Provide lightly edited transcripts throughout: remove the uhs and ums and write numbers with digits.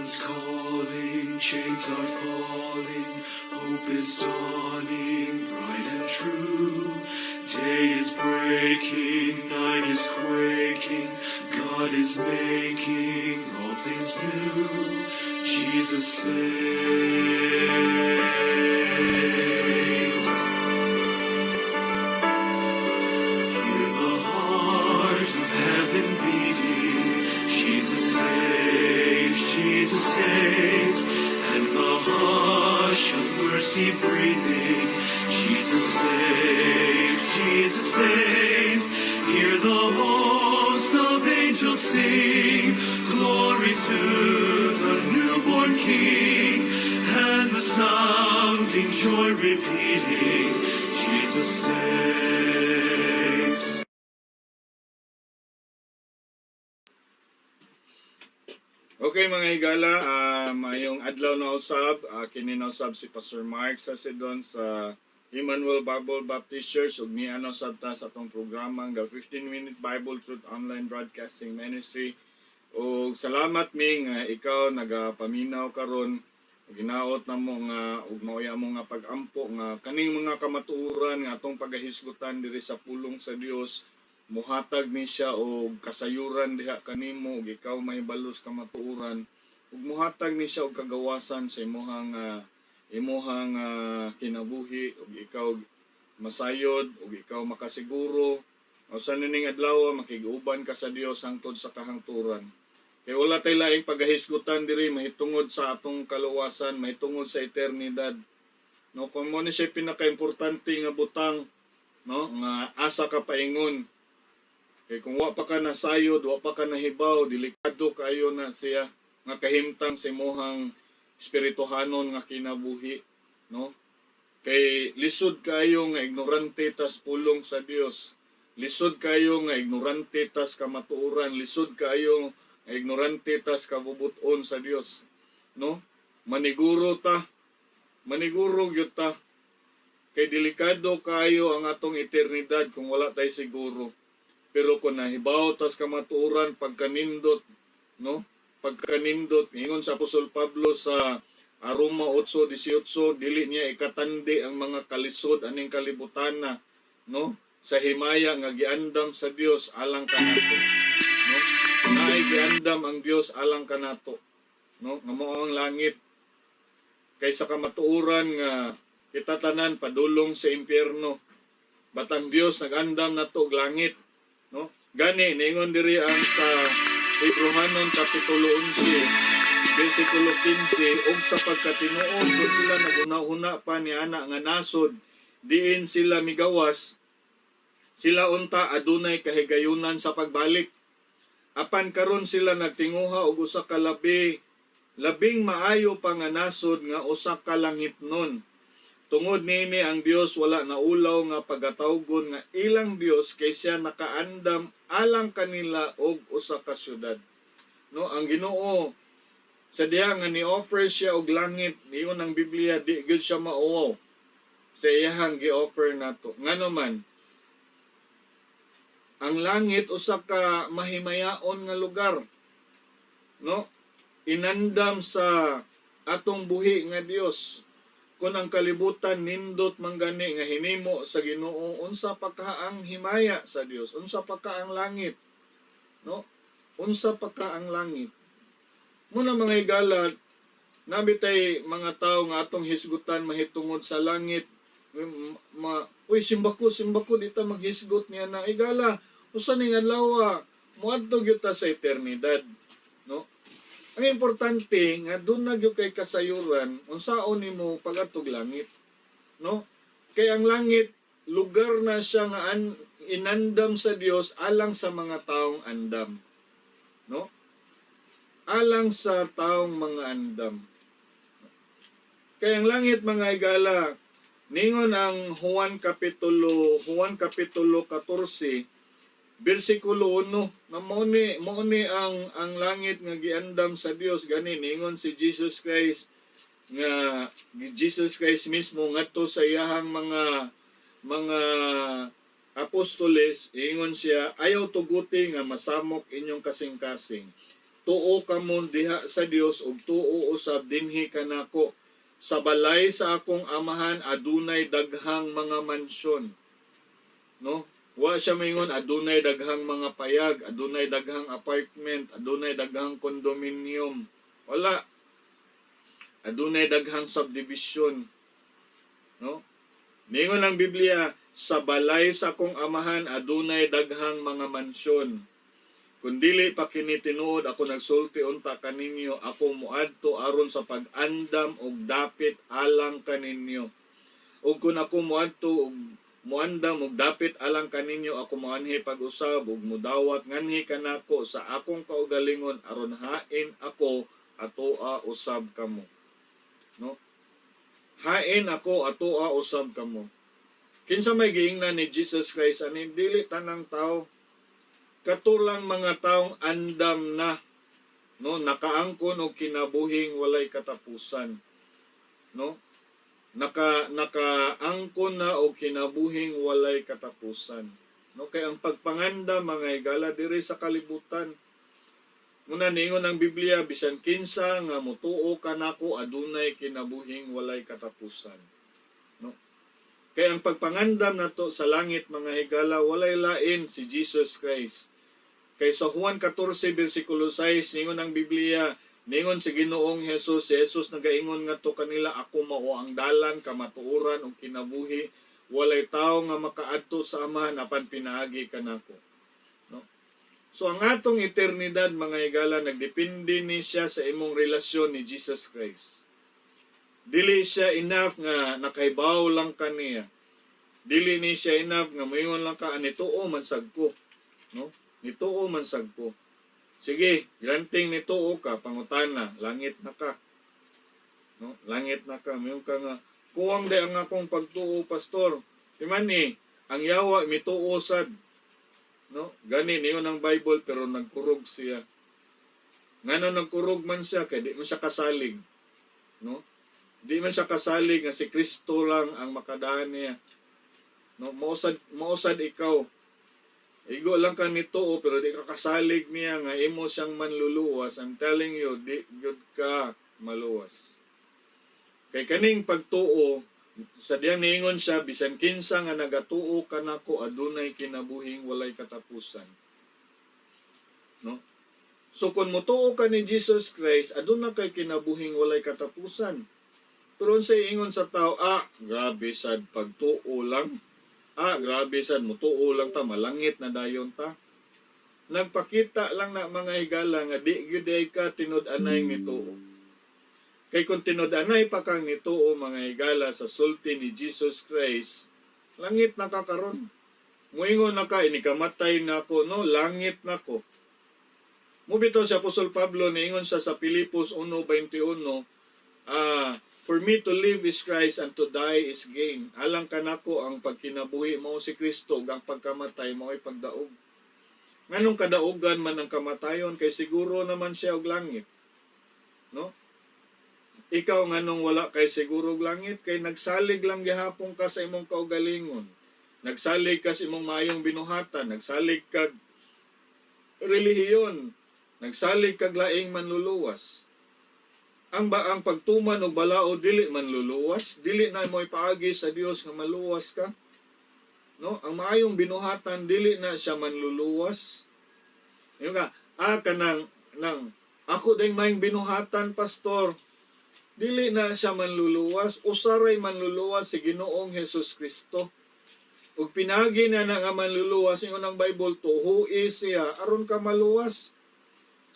Heaven's calling, chains are falling, hope is dawning, bright and true. Day is breaking, night is quaking, God is making all things new. Jesus saves. Hear the heart of heaven beating. Jesus saves, Jesus saves, and the hush of mercy breathing. Jesus saves, Jesus saves. Hear the hosts of angels sing. Glory to the newborn King, and the sounding joy repeating. Jesus saves. Okay, mga higala, mayong adlaw na usab, kini na usab si Pastor Mark sa Sidon sa Emmanuel Bible Baptist Church ug niya na usab ta sa atong programang The 15 Minute Bible Truth Online Broadcasting Ministry. Ug salamat mi nga ikaw nagapaminaw karon. Ug hinaot namo nga ug maoya mo nga pag-ampo nga kaning mga kamatuoran nga atong pagahisgutan diri sa pulong sa Dios muhatag ni siya og kasayuran diha kanimo ug ikaw mahibalos kamatuoran ug muhatag ni siya og kagawasan sa imuhang kinabuhi ug ikaw masayod ug ikaw makasiguro o sa nining adlaw makig-uban ka sa Dios hangtod sa kahangturan. Kay wala tay laing pagahisgutan diri mahitungod sa atong kaluwasan, mahitungod sa eternidad, no? Kung mo ni siya pinakaimportante nga butang, no, nga asa ka paingon. Kay kung wa pa ka nasayod, wa pa ka nahibaw, delikado kaayo na siya nga kahimtang sa imuhang espirituhanon nga kinabuhi, no? Kay lisod kayo nga ignorante tas pulong sa Dios. Lisod kayo nga ignorante tas kamatuoran, lisod kayo nga ignorante tas kabubuton sa Dios, no? Maniguro ta, maniguro gyud ta. Kay delikado kayo ang atong eternidad kung wala tay siguro. Pero kung nahibaw tas kamatuoran, pagkanindot, no? Pagkanindot, ingon sa Apostol Pablo sa Roma 8:18, dili niya ikatandi ang mga kalisod aning kalibutan na, no? Sa himaya nga giandam sa Dios alang kanato, no? Naay giandam ang Dios alang kanato, no? Nga mao ang langit. Kay sa kamatuoran nga kita tanan padulong sa impyerno. Batang Dios nagandam nato og langit, no? Gani niingon diri ang sa Hebrohanon kapitulo 11 versikulo 15, "Ug sa pagkatinuod, kung sila naghuna-huna pa ni ana nga nasod diin sila migawas, sila unta adunay kahigayunan sa pagbalik. Apan karon sila nagtinguha og usa ka labing maayo pa nga nasod, nga usa ka langitnon. Tungod niini ang Dios wala naulaw nga pagatawgon nga ilang Dios, kay siya nakaandam alang kanila og usa ka syudad." No, ang Ginoo sa diha nga ni-offer siya og langit, niyon ang Biblia, di gyud siya mauwaw sa iyahang gi-offer nato. Ngano man ang langit usa ka mahimayaon nga lugar, no? Inandam sa atong buhi nga Dios. Kung ang kalibutan nindot man gani nga hinimo sa Ginoo, unsa pa ka ang himaya sa Dios, unsa pa ka ang langit, no? Unsa pa ka ang langit? Muna, mga higala, nabitay mga tao nga atong hisgutan mahitungod sa langit. Ma, "Uy, simbako, simbako, di ta maghisgot niya na." Igala, usa ning adlaw moadto gyud ta sa eternidad, no? Ang importante nga doon na gyud kay kasayuran unsaon nimo pagadtog langit, no? Kay ang langit lugar na siya nga inandam sa Dios alang sa mga taong andam, no? Alang sa taong mga andam. Kay ang langit, mga igala, ningon ang Juan kapitulo 14 bersikulo 1 na mao ni ang langit nga giandam sa Dios. Gani ningon si Jesus Christ nga Jesus Christ mismo ngadto sa iyahang mga apostoles, ingon siya, "Ayaw tuguti nga masamok inyong kasing-kasing. Tuo kamo diha sa Dios ug tuo usab dinhi kanako. Sa balay sa akong Amahan adunay daghang mga mansyon. No? Wa siya maingon adunay daghang mga payag, adunay daghang apartment, adunay daghang condominium. Wala. Adunay daghang subdivision. No? Ningon ang Biblia, sa balay sa akong Amahan adunay daghang mga mansyon. Kung dili pa kini tinuod, ako nagsulti unta kaninyo, ako moadto aron sa pag-andam og dapit alang kaninyo. Ug kung ako moadto ug moandam og dapit alang kaninyo, ako moanhi pag-usab ug mudawat nganhi kanako sa akong kaugalingon aron hain ako atoa usab kamo. No? Hain ako atoa usab kamo. Kinsa may giingnan ni Jesus Christ ani? Dili tanang tao, katulang mga taong andam na, no, nakaangkon og kinabuhing walay katapusan, no, nakaangkon na og kinabuhing walay katapusan, no? Kay ang pagpangandam, mga higala, diri sa kalibutan. Muna niingon ang Biblia, bisan kinsa nga motuo kanako adunay kinabuhing walay katapusan, no? Kay ang pagpangandam nato sa langit, mga higala, walay lain si Jesus Christ. Kay sa Juan 14 bersikulo 6, ningon ang Biblia, ningon si Ginoong Jesus, si Jesus nagaingon ngadto kanila, "Ako mao ang dalan, kamatuoran ug kinabuhi. Walay tawo nga makaadto sa Amahan apan pinaagi kanako." No? So ang atong eternidad, mga higala, nagdepende ni siya sa imong relasyon ni Jesus Christ. Dili siya enough nga nakahibaw lang kaniya. Dili ni siya enough nga moingon lang ka, "Nituo man sad ko." No? "Nituo man sad ko." Sige, granting nituo ka, pangutana, langit na ka? No? Langit na ka. Moingon ka nga, "Kuwang di ang akong pagtuo, pastor." Di man ni, ang yawa mituo sad. No? Gani niyo ng Bible, pero nagkurog siya. Ngano nagkurog man siya? Kay di man siya kasalig. No? Di man siya kasalig nga si Kristo lang ang makadaan niya. No, mausad ikaw. Igo lang ka nito, oh, pero di ka kasalig niya nga imo siyang manluluwas. I'm telling you, di gyud ka maluwas. Kay kaning pagtuo, sa diyang niingon siya, bisan kinsa nga nagatuo kanako adunay kinabuhing walay katapusan. No? So kung motuo ka ni Jesus Christ, aduna kay kinabuhing walay katapusan. Pero unsay ingon sa tao, "Ah, grabe sad pagtuo lang. Ah, grabe sad motuo lang ta, malangit na dayon ta." Nagpakita lang na, mga higala, nga di gyud ay ka tinud-anay nituo. Kay kung tinud-anay pa kang nituo, mga higala, sa sulti ni Jesus Christ, langit na ka karon. Muingon na ka, "Inikamatay na ako, no, langit na ko." Mubitaw si Apostol Pablo, niingon siya sa Filipos 1:21, "For me to live is Christ and to die is gain." Alang kanako ang pagkinabuhi mao si Kristo ug ang pagkamatay mao'y pagdaog. Nganong kadaugan man ang kamatayon kay siguro naman siya og langit? No? Ikaw, nganong wala kay siguro og langit? Kay nagsalig lang gihapon ka sa imong kaugalingon. Nagsalig ka sa imong maayong binuhatan, nagsalig kag relihiyon, nagsalig kag laing manluluwas. Ang pagtuman og balaod dili manluluwas, dili na mo ipaagi sa Dios nga maluwas ka. No? Ang maayong binuhatan dili na siya manluluwas. Yung ka, kanang nang ako ding maayong binuhatan, pastor. Dili na siya manluluwas, usaray manluluwas, si Ginoong Hesus Kristo. Ug pinagi na na nga manluluwas, ingon ang Bible, tuhui siya aron ka maluwas.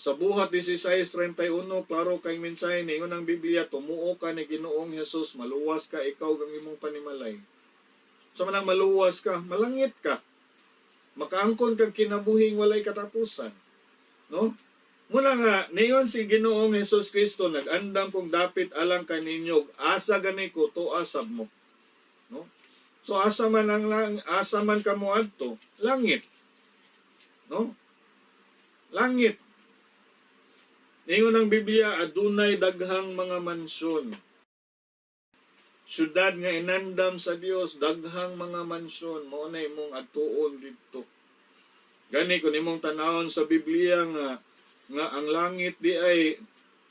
Sa Buhat 16:31, klaro kay mensahe, ningon ang Biblia, tumuo ka ni Ginoong Hesus, maluwas ka ikaw kang imong panimalay. Sa manang maluwas ka, malangit ka. Makaangkon kag kinabuhing walay katapusan. No? Muna nga, ningon si Ginoong Hesus Kristo, "Nag-andam kong dapit alang kaninyo, asa gani ko, tuoa sab mo." No? So asa man kamo adto? Langit. No? Langit. Ningon ang Biblia, adunay daghang mga mansyon. Syudad nga inandam sa Dios, daghang mga mansyon, mao na imong adtuon didto. Gani kun imong tanawon sa Biblia nga Nga ang langit diay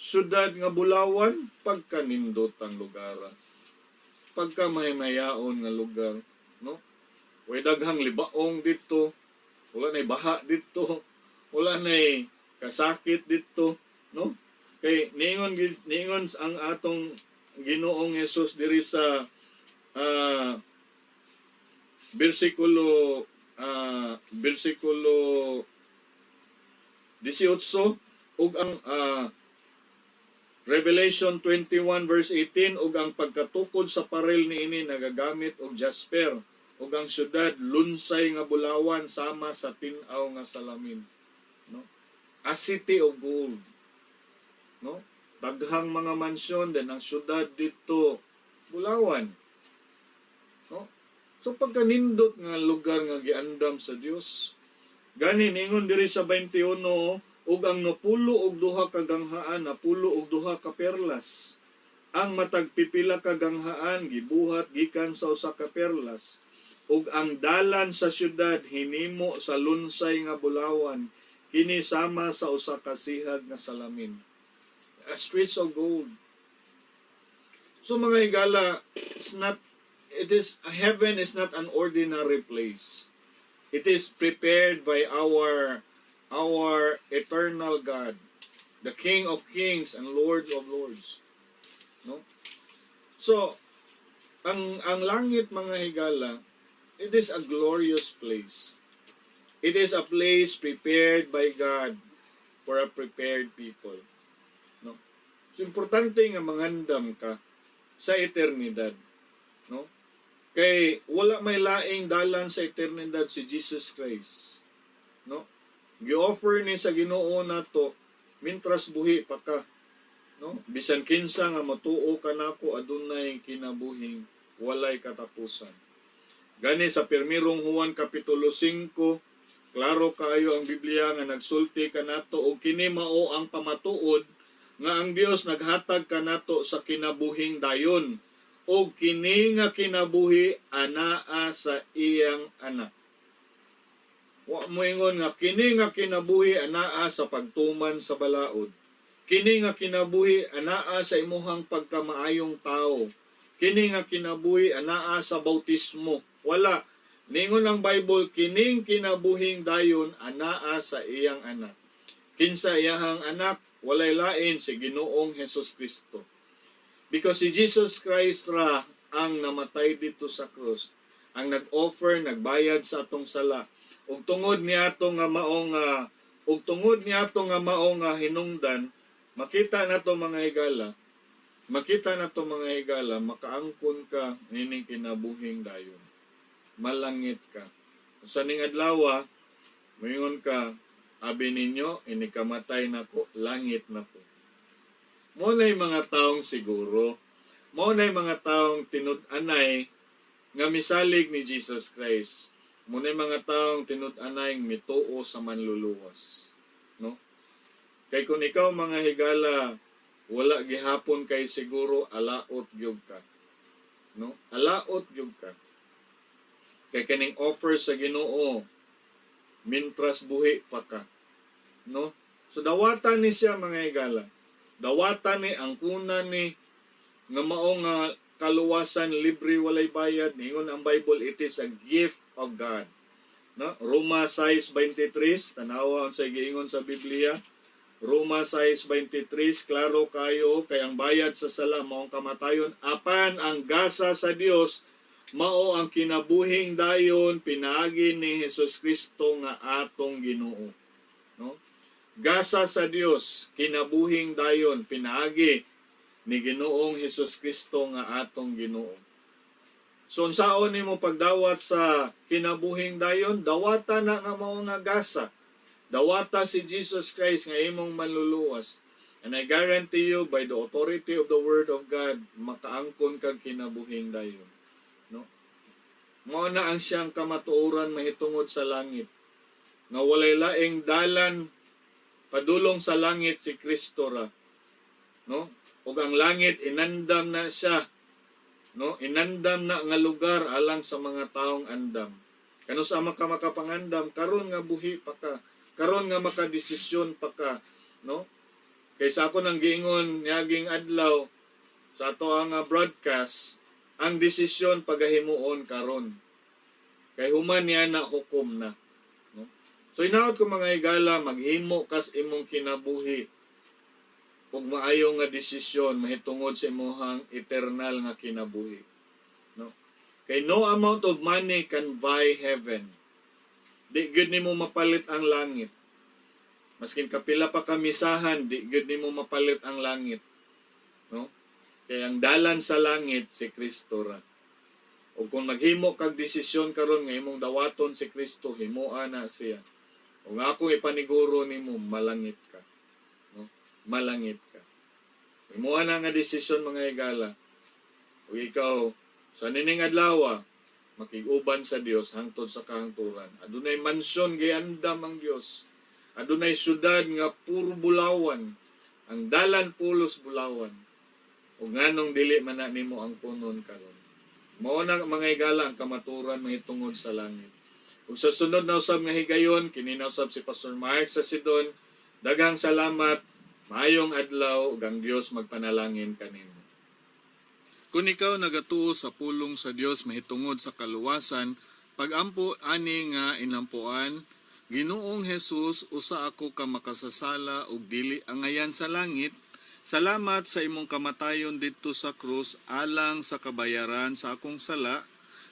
syudad nga bulawan, pagkanindot ang lugar. Pagka mahimayaon nga lugar, no? Way daghang libaong dito, wala nay baha dito, wala nay kasakit dito, no? Kay ningon ningon ang atong Ginoong Hesus diri sa bersikulo 18 ug ang Revelation 21 verse 18, "Ug ang pagkatukod sa paril niini nagagamit og jasper, ug ang syudad lunsay nga bulawan sama sa tin-aw nga salamin," no? A city of gold, no? Daghang mga mansyon din ang syudad dito, bulawan, no? So pagkanindot nga lugar nga giandam sa Dios. Gani ningon diri sa 21, "Ug ang 62 ka ganghaan 62 ka perlas. Ang matag pipila ka ganghaan gibuhat gikan sa usa ka perlas. Ug ang dalan sa syudad hinimo sa lunsay nga bulawan, kini sama sa usa ka sihag nga salamin." A streets of gold. So mga higala, it's not it is heaven is not an ordinary place. It is prepared by our eternal God, the King of Kings and Lord of Lords. No? So, ang langit, mga higala, it is a glorious place. It is a place prepared by God for a prepared people. No? So importante nga mangandam ka sa eternidad, no? Kay wala may laing dalan sa eternidad, si Jesus Christ. No? Gi-offer ni sa Ginoo nato mintras buhi pa ka. No? "Bisan kinsa nga motuo kanako adunay kinabuhing walay katapusan." Gani sa Pirmirong Juan kapitulo 5, klaro kaayo ang Biblia nga nagsulti kanato, "Og kini mao ang pamatuod nga ang Dios naghatag kanato sa kinabuhing dayon, ug kini nga kinabuhi anaa sa iyang Anak." Wa mo ingon nga kini nga kinabuhi anaa sa pagtuman sa balaod. Kini nga kinabuhi anaa sa imuhang pagkamaayong tao. Kini nga kinabuhi anaa sa bautismo. Wala. Ningon ang Bible, kining kinabuhing dayon anaa sa iyang Anak. Kinsa iyahang Anak? Walay lain, si Ginoong Hesus Kristo. Because si Jesus Christ ra ang namatay dito sa krus, ang nag-offer, nagbayad sa atong sala. Ug tungod niato nga mao nga hinungdan, makita nato mga higala, makita nato mga higala, makaangkon ka nining kinabuhing dayon. Malangit ka. Sa ning adlaw, moingon ka, "Abi ninyo, inikamatay nako, langit na ko." Mao na'y mga taong siguro, mao na'y mga taong tinud-anay nga misalig ni Jesus Christ. Mao na'y mga taong tinud-anay mituo sa Manluluwas. No? Kay kung ikaw, mga higala, wala gihapon kay siguro, alaot gyud ka. No? Alaot gyud ka. Kay kaning offer sa Ginoo mintras buhi pa ka. No? So dawatan ni siya, mga higala. Dawatan ni, angkunan ni nga mao nga kaluwasan, libre, walay bayad. Ningon ang Bible, it is a gift of God. No? Roma 6:23, tanawa unsay giingon sa Biblia. Roma 6:23, klaro kayo, "Kay ang bayad sa sala mao ang kamatayon, apan ang gasa sa Dios mao ang kinabuhing dayon pinaagi ni Hesus Kristo nga atong Ginoo." No? Gasa sa Dios, kinabuhing dayon pinaagi ni Ginoong Hesus Kristo nga atong Ginoo. So unsaon nimo pagdawat sa kinabuhing dayon? Dawata na nga mao nga gasa. Dawata si Jesus Christ nga imong Manluluwas. And I guarantee you, by the authority of the Word of God, makaangkon kag kinabuhing dayon. No? Mao na ang siyang kamatuoran mahitungod sa langit. Nga walay laing dalan padulong sa langit, si Kristo ra. No? Ug ang langit inandam na siya, no? Inandam na nga lugar alang sa mga taong andam. Kanus-a ka makapangandam? Karon nga buhi pa ka, karon nga makadesisyon pa ka. no? Kaysa ako nang giingon niaging adlaw sa ato ang broadcast, ang desisyon pagahimuon karon. Kay human niya na hukom na, no? So hinaot ko, mga higala, maghimo kas imong kinabuhi ug maayo nga desisyon mahitungod sa imong eternal nga kinabuhi, no? Kay no amount of money can buy heaven. Di gyud nimo mapalit ang langit. Maskin kapila pa kamisahan, di gyud nimo mapalit ang langit, no? Kay ang dalan sa langit si Kristo ra. Ug kung maghimo kag desisyon karon nga imong dawaton si Kristo, himoa na siya. Ug akong ipaniguro nimo, malangit ka, no? Malangit ka. Himoa na nga desisyon, mga higala. Ug ikaw sa nining adlaw makig-uban sa Dios hangtod sa kahangturan. Adunay mansyon giandam ang Dios. Adunay syudad nga puro bulawan. Ang dalan pulos bulawan. Ug nganong dili man na nimo angkonon karon? Mao na, mga higala, ang kamaturan mahitungod sa langit. Ug sa sunod na usab nga higayon, kini na usab si Pastor Mark sa Sidon. Daghang salamat. Maayong adlaw ug ang Dios magpanalangin kanimo. Kung ikaw nagatuo sa pulong sa Dios mahitungod sa kaluwasan, pagampo ani nga inampuan: "Ginoong Jesus, usa ako ka makasasala ug dili angayan sa langit. Salamat sa imong kamatayon didto sa krus alang sa kabayaran sa akong sala.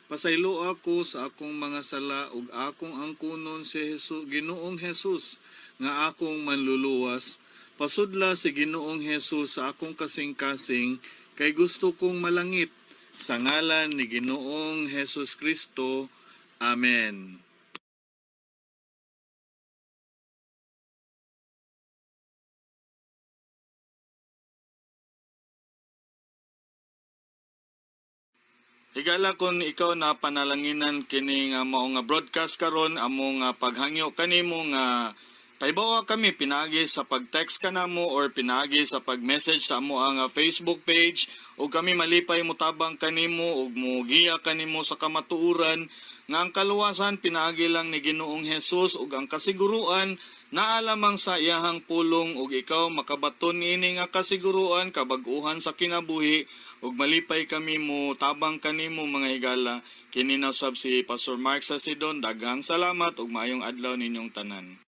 Pasaylo ako sa akong mga sala ug akong angkunon si Jesus, Ginoong Jesus, nga akong manluluwas. Pasudla si Ginoong Jesus sa akong kasing-kasing kay gusto kong malangit. Sa ngalan ni Ginoong Jesus Kristo. Amen." Higala, kung ikaw na panalanginan kini nga mao nga broadcast karon, amo nga paghangyo kanimo nga paibawa kami pinaagi sa pag-text kanamo or pinaagi sa pag-message sa amo ang Facebook page ug kami malipay motabang kanimo ug mogiya kanimo sa kamatuoran nga ang kaluwasan pinaagi lang ni Ginoong Hesus ug ang kasiguruan naa lamang sa iyahang pulong, ug ikaw makabaton niini nga kasiguruan, kabag-uhan sa kinabuhi, ug malipay kami mo tabang kanimo, mga higala. Kini na sab si Pastor Mark sa Sidon. Daghang salamat ug maayong adlaw ninyong tanan.